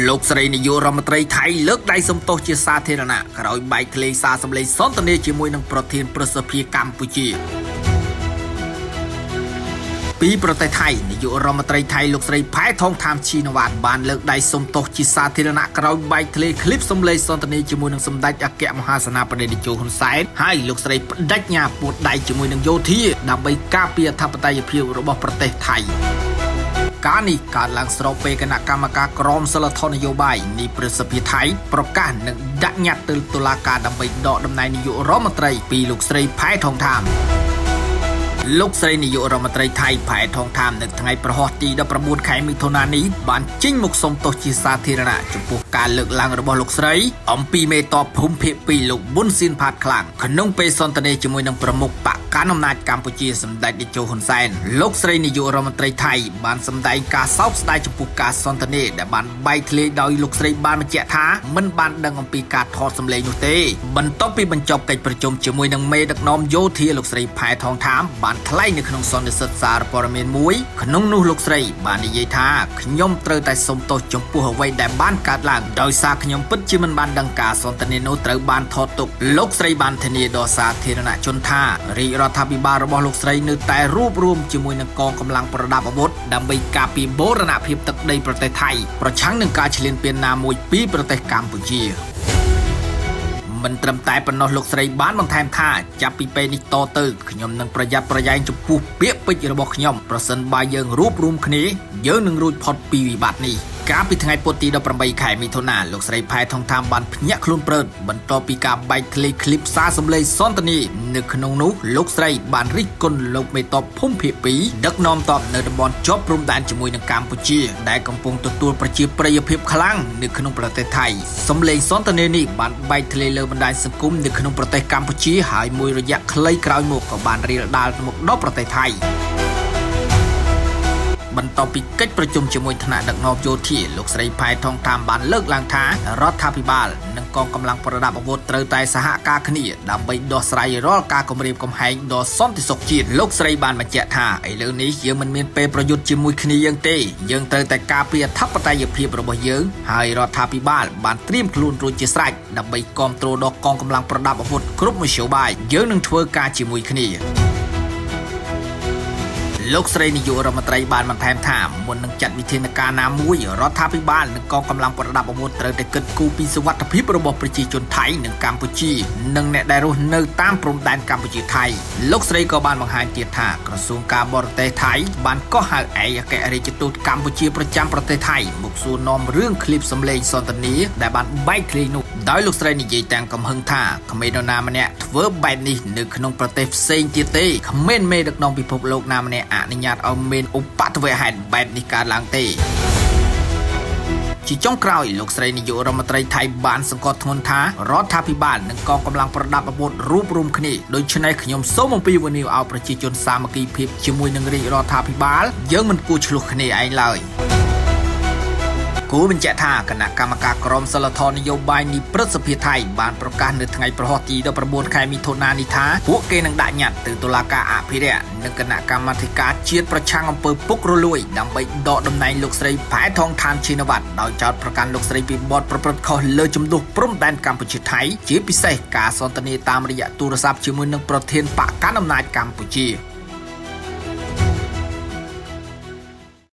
លោកស្រីនាយករដ្ឋមន្ត្រីថៃលើកដៃសំទោសជាសាធារណៈក្រោយបែកធ្លាយសារសម្លេងសន្ទនាជាមួយនឹងប្រធានប្រសិទ្ធភាពកម្ពុជាពីប្រទេសថៃនាយករដ្ឋមន្ត្រីថៃលោកស្រីផែថងថាមឈីនវ៉ាត់បានលើកដៃសំទោសជាសាធារណៈក្រោយបែកធ្លាយឃ្លីបសម្លេងសន្ទនាជាមួយនឹងសម្ដេចអគ្គមហាសេនាបតីតេជោហ៊ុនសែនហើយលោកស្រីបដិញ្ញាពួតដៃជាមួយនឹងយោធាដើម្បីការពារអធិបតេយ្យភាពរបស់ប្រទេសថៃការនេះកើតឡើងស្របពេលគណៈកម្មការក្រមសីលធម៌នយោបាយនៃព្រឹទ្ធសភាថៃប្រកាសនឹងដាក់ញត្តិទៅតុលាការដើម្បីដកតំណែងនាយករដ្ឋមន្ត្រីពីលោកស្រីផែថងថាមលោកស្រីនាយករដ្ឋមន្ត្រីថៃផែថងថាមនៅថ្ងៃប្រហោះទី19ខែមិថុនានេះបានចេញមុខសុំទោសជាសាធារណៈចំពោះការលើកឡើងរបស់លោកស្រីអំពីមេតបភូមិភាគ2លោកប៊ុនស៊ិនផាតខ្លាំងក្នុងពេលសន្ទនាជាមួយនឹងប្រមុខបកកាន់អំណាចកម្ពុជាសម្ដេចតេជោហ៊ុនសែនលោកស្រីនាយករដ្ឋមន្ត្រីថៃបានសម្ដែងការសោកស្ដាយចំពោះការសន្ទនាដែលបានបែកធ្លាយដោយលោកស្រីបានបញ្ជាក់ថាមិនបានដឹងអំពីការថតសម្លេងនោះទេបន្ទាប់ពីបញ្ចប់កិច្ចប្រជុំជាមួយនឹងមេដឹកនាំយោធាលោកស្រីផែថងថាមបានថ្លែងនៅក្នុងសន្និសីទសារព័ត៌មានមួយក្នុងនោះលោកស្រីបាននិយាយថាខ្ញុំត្រូវតែសុំទោសចំពោះអ្វីដែលបានកើតឡើងដោយសារខ្ញុំពិតជាមិនបានដឹងការសន្ទនានោះត្រូវបានថតទុកលោកស្រីបានធានាដល់សាធារណជនថារាជរដ្ឋាភិបាលរបស់លោកស្រីនៅតែរួបរวมជាមួយនឹងកងកម្លាំងប្រដាប់អាវុធដើម្បីការពារបូរណភាពទឹកដីប្រទេសថៃប្រឆាំងនឹងការឈ្លានពានណាមួយពីប្រទេសកម្ពុជាមិនត្រឹមតែប៉ុណ្ណោះលោកស្រីបានបន្ថែមថាចាប់ពីពេលនេះតទៅខ្ញុំនឹងប្រយ័ត្នប្រយែងចំពោះពាក្យពេចន៍របស់ខ្ញុំប្រសិនបើយើងរួបរวมគ្នាយើងនឹងរួចផុតពីវិបត្តិនេះកាលពីថ្ងៃពុធទី18ខែមិថុនាលោកស្រីផែថងថាមបានភ្ញាក់ខ្លួនព្រឺតបន្ទាប់ពីការបែកធ្លាយឃ្លីបសារសម្លេងសន្ទនានៅក្នុងនោះលោកស្រីបានរិះគន់លោកមេតបភូមិភាគ2ដឹកនាំតបនៅតំបន់ជាប់ព្រំដែនជាមួយនឹងកម្ពុជាដែលកំពុងទទួលប្រជាប្រិយភាពខ្លាំងនៅក្នុងប្រទេសថៃសម្លេងសន្ទនានេះបានបែកធ្លាយលើបណ្ដាញសង្គមនៅក្នុងប្រទេសកម្ពុជាហើយមួយរយៈខ្លីក្រោយមកក៏បានរាលដាលមកដល់ប្រទេសថៃបន្ទាប់ពីកិច្ចប្រជុំជាមួយថ្នាក់ដឹកនាំយោធាលោកស្រីផែថងថាមបានលើកឡើងថារដ្ឋាភិបាលនិងកងកម្លាំងប្រដាប់អាវុធត្រូវតែសហការគ្នាដើម្បីដោះស្រាយរាល់ការគំរាមកំហែងដល់សន្តិសុខជាតិលោកស្រីបានបញ្ជាក់ថាឥឡូវនេះយើងមិនមានពេលប្រយុទ្ធជាមួយគ្នាយើងទេយើងត្រូវតែការពារអធិបតេយ្យភាពរបស់យើងហើយរដ្ឋាភិបាលបានត្រៀមខ្លួនរួចជាស្រេចដើម្បីគ្រប់គ្រងដល់កងកម្លាំងប្រដាប់អាវុធគ្រប់មធ្យោបាយយើងនឹងធ្វើការជាមួយគ្នាលោកស្រីនាយករដ្ឋមន្ត្រីបានបន្ថែមថាមុននឹងចាត់វិធានការណាមួយរដ្ឋាភិបាលនិងកងកម្លាំងប្រដាប់អាវុធត្រូវតែគិតគូរពីសុវត្ថិភាពរបស់ប្រជាជនថៃនិងកម្ពុជានិងអ្នកដែលរស់នៅតាមព្រំដែនកម្ពុជាថៃលោកស្រីក៏បានបង្ហាញទៀតថាក្រសួងការបរទេសថៃបានកោះហៅឯកអគ្គរដ្ឋទូតកម្ពុជាប្រចាំប្រទេសថៃមកសួរនាំរឿងឃ្លីបសម្លេងសន្ទនាដែលបានបែកធ្លាយនោះដោយលោកស្រីនិយាយទាំងកំហឹងថាគ្មាននរណាម្នាក់ធ្វើបែបនេះនៅក្នុងប្រទេសផ្សេងទៀតទេគ្មានមេដឹកនាំពិភពលោកណាម្នាក់អនុញ្ញាតឲ្យមានឧបទ្ទវហេតុបែបនេះកើតឡើងទេជាចុងក្រោយលោកស្រីនាយករដ្ឋមន្ត្រីថៃបានសង្កត់ធ្ងន់ថារដ្ឋាភិបាលនិងកងកម្លាំងប្រដាប់អាវុធរួបរวมគ្នាដូច្នេះខ្ញុំសូមអំពាវនាវឲ្យប្រជាជនសាមគ្គីភាពជាមួយនឹងរាជរដ្ឋាភិបាលយើងមិនគួរឆ្លោះគ្នាឯងឡើយគូបញ្ជាក់ថាគណៈកម្មការក្រមសីលធម៌នយោបាយនៃព្រឹទ្ធសភាថៃបានប្រកាសនៅថ្ងៃប្រហោះទី19ខែមិថុនានេះថាពួកគេនឹងដាក់ញត្តិទៅតុលាការអភិរក្សនិងគណៈកម្មាធិការជាតិប្រឆាំងអំពើពុករលួយដើម្បីដកតំណែងលោកស្រីផែថងថានឈីនវ៉ាត់ដោយចោទប្រកាន់លោកស្រីពីបទប្រព្រឹត្តខុសលើចំនួនព្រំដែនកម្ពុជាថៃជាពិសេសការសន្ទនាតាមរយៈទូរស័ព្ទជាមួយនឹងប្រធានបកកណ្ដាលអំណាចកម្ពុជា។